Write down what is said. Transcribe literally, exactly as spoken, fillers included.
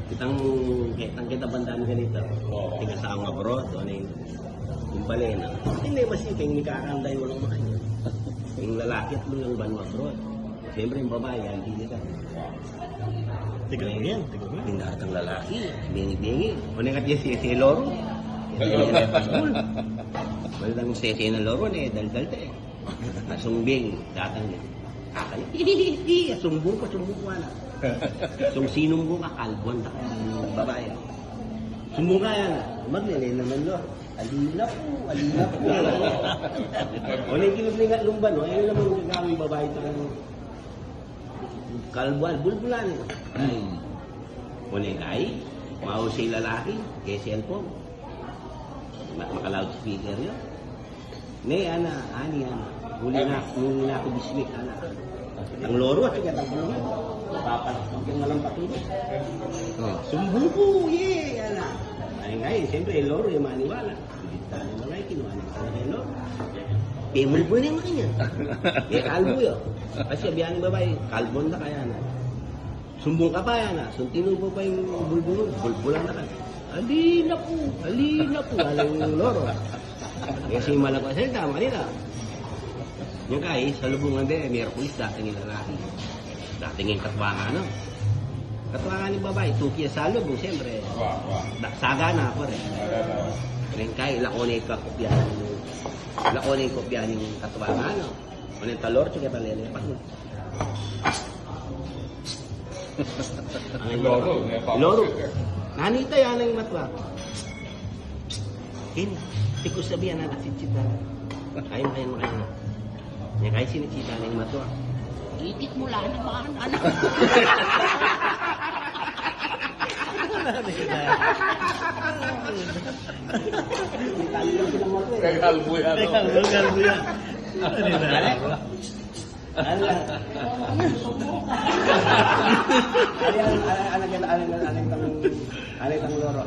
Kitang, kitang kita bandan ganita. Oo. Tiga sa abroad, o ne, ing pale na. Ing ne masiping, mikaranday, walang makanya. Ing lalaki at lu yang banwa abroad. Siyempre, ing babai, andi na. Tiga yan, tiga yan. Ing daratang lalaki, bengi-bengi. O ne, kat ya si, si Loro. Wala nang sese na Loro, ne, daldal te. Asung bengi, datang ne. Akan, sumbung ka, sumbung ka na. Sung sinumbung ka, kalbuan ta ka, babai. Sumbung ka yan, maglele naman, Loro. Ali na pu, ali na pu. O ne, kinubli nga lumban, no? Ayun naman, gagaming babai ito, ano. Kalbuan, bulbulan. Ay. O ne, kai, mausay lalaki, e cellphone. Ma-, maka-loudspeaker yun. Ne, ana, ani, ana. Uli na, uli na ku bismik, ana. Ang Loro, at saka ang kulungan. Papas, ang malampat yun. O, sumbung ku, ye, ana. Ay, ngay, siyempre, e Loro, e maniwala. Hindi tayo na ngay, kinuha na tayo, e Loro. Pemulbul na yung mga yan. E kalbu yun. Kasi biyan ng babai, kalbon na kaya na. Sumbung ka pa yan, ah. Sung tinubo pa ing bulbul, bulbulan na ka. Ali na pu, ali na pu, alang Loro. Kasi malagwa sa ita, manila. Yan kai, salubungan de, Miyerkules, dating ing lalaki. Dating ing katwang, ano? Katwang ning babai, tuki ya salubung, siyempre. Wa, wa. Da-, saga na, pare. Saga na. Yan kai, lako na ing kopya. Lako na ing kopya ning katwang, ano? Ano yung talor, sige, talele, pa. Loro, ne, pa. Loro. Nanita yan ang matwa. Kin, tikus sabihan na, sitsita. Kain, kain, kain. Yan, kain, sinitsita na yung matwa. Itik mu la naman, anak. Kaya kalbu yan, no? Kaya kalbu, kalbu yan. Ano yan? Ano yan? Ano, ano, ano, ano, ano, ano, ano, ano, ano, Loro?